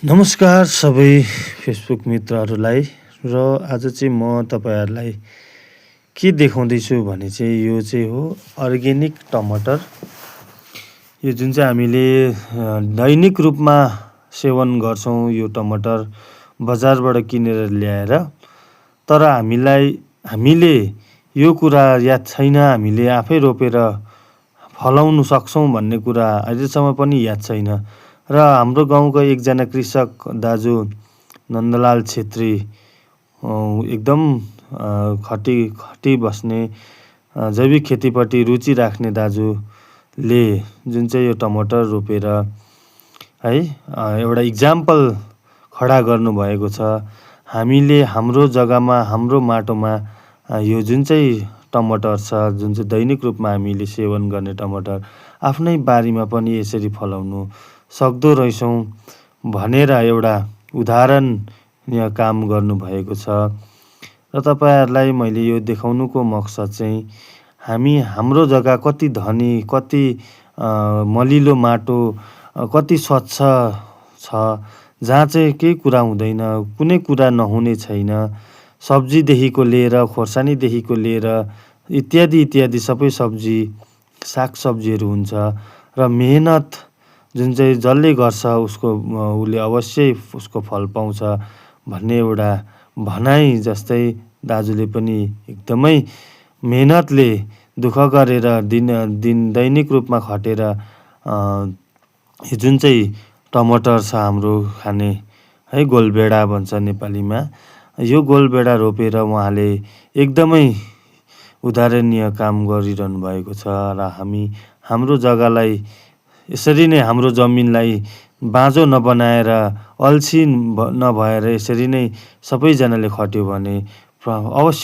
नमस्कार सबै फेसबुक मित्रहरूलाई। र आज चाहिँ म तपाईँहरूलाई के देखाउँदैछु भने चाहिँ यो चाहिँ हो अर्ग्यानिक टमाटर। यो जुन चाहिँ हामीले दैनिक रूपमा सेवन गर्छौँ यो टमाटर बजारबाट किनेर ल्याएर, तर हामीले यो कुरा याद छैन, हामीले आफै रोपेर फलाउनु सक्छौँ भन्ने कुरा अहिलेसम्म पनि याद छैन। र हाम्रो गाउँका एकजना कृषक दाजु नन्दलाल छेत्री एकदम खटी बस्ने जैविक खेतीपट्टि रुचि राख्ने दाजुले जुन चाहिँ यो टमाटर रोपेर है एउटा इक्जाम्पल खडा गर्नुभएको छ। हामीले हाम्रो जग्गामा हाम्रो माटोमा यो जुन चाहिँ टमाटर छ, जुन चाहिँ दैनिक रूपमा हामीले सेवन गर्ने टमाटर आफ्नै बारीमा पनि यसरी फलाउनु सक्दो रहेछौँ भनेर एउटा उदाहरण यहाँ काम गर्नुभएको छ। र तपाईँहरूलाई मैले यो देखाउनुको मकसद चाहिँ हाम्रो जग्गा कति धनी, कति मलिलो माटो, कति स्वच्छ छ, जहाँ चाहिँ केही कुरा हुँदैन, कुनै कुरा नहुने छैन। सब्जीदेखिको लिएर, खोर्सानीदेखिको लिएर इत्यादि सबै सब्जी सागसब्जीहरू हुन्छ। र मेहनत जुन चाहिँ जसले गर्छ उसले अवश्य उसको फल पाउँछ भन्ने एउटा भनाइ जस्तै दाजुले पनि एकदमै मेहनतले दुःख गरेर दैनिक रूपमा खटेर जुन चाहिँ टमाटर छ हाम्रो खाने है, गोलबेडा भन्छ नेपालीमा, यो गोलबेडा रोपेर उहाँले एकदमै उदाहरणीय काम गरिरहनु भएको छ। र हाम्रो जग्गालाई यसरी नै, हाम्रो जमिनलाई बाँझो नबनाएर, अल्छी नभएर यसरी नै सबैजनाले खट्यो भने अवश्य